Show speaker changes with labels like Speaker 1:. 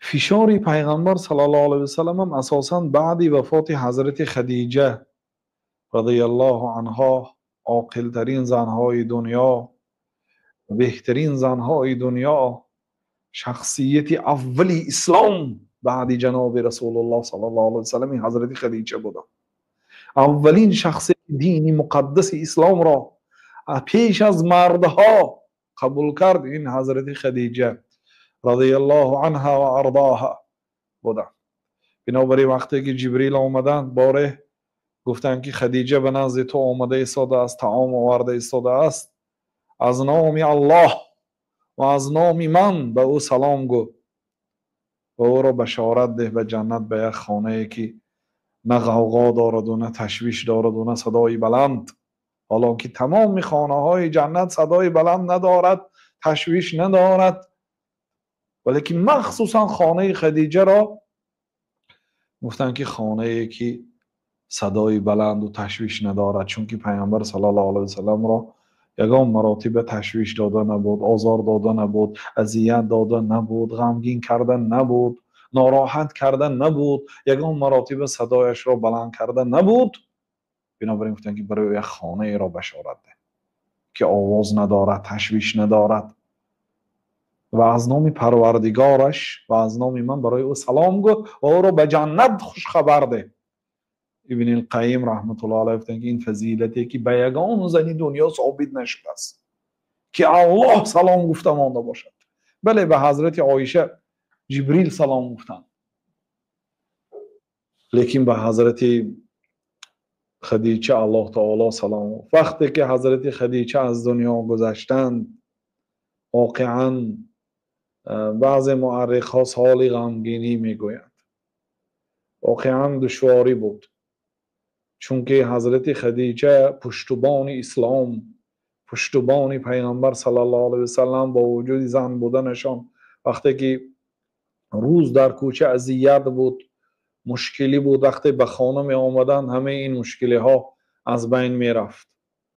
Speaker 1: Фишори пайғамбар саллаллоҳу алайҳи васаллам ҳам асосан баъди вафоти ҳазрати Хадиҷа радияллоҳу анҳо, оқилтарин занҳои дунё, беҳтарин занҳои дунё, шахсияти аввали ислом баъди ҷаноби Расулуллоҳ саллаллоҳу алайҳи васаллам ҳазрати Хадиҷа буданд. Аввалин шахсе дини муқаддаси исломро пеш аз мардҳо қабул кард ин ҳазрати Хадиҷа радияллоҳу анҳа ва ардоҳа буданд. Бинобар ин вақте ки Ҷибрил омаданд, боре гуфтанд ки Хадиҷа ба назди ту омада истодааст, таом оварда истодааст, аз номи Аллоҳ ва аз номи ман ба ӯ салом гӯ ва ӯро башорат деҳ ба ҷаннат, ба як хонае ки на ғавғо дораду на ташвиш дораду на садои баланд. Ҳоло ки тамоми хонаҳои ҷаннат садои баланд надорад, ташвиш надорад, валекин махсусан хонаи Хадиҷаро гуфтанд ки хонае ки садои баланду ташвиш надорад, чунки пайғамбар саллаллоҳу алайҳи васалламро ягон маротиба ташвиш дода набуд, озор дода набуд, азият дода набуд, ғамгин карда набуд, нороҳат карда набуд, ягон маротиба садояшро баланд карда набуд. Бинобар ин гуфтанд ки барои як хонаеро башорат деҳ ки овоз надорад, ташвиш надорад ва аз номи Парвардигораш ва аз номи ман барои ӯ салом гӯ ва ӯро ба ҷаннат хушхабар деҳ. Ибни Қайим раҳматуллоҳи алайҳ гуфтанд ки ин фазилате ки ба ягон зани дунё собит нашудааст ки Аллоҳ салом гуфта монда бошад. Бале, ба ҳазрати Оиша Ҷибрил салом гуфтанд, лекин ба ҳазрати Хадиҷа Аллоҳ таоло салом гуфт. Вақте ки ҳазрати Хадиҷа аз дунё гузаштанд, воқеан баъзе муаррихҳо соли ғамгинӣ мегӯянд. Воқеан душворӣ буд, чунки ҳазрати Хадиҷа пуштубони ислом, пуштубони пайғамбар саллаллоҳу алайҳи васаллам бо вуҷуди зан буданашон, вақте ки рӯз дар кӯча азият буд, мушкилӣ буд, вақте ба хона меомаданд, ҳамаи ин мушкилиҳо аз байн мерафт.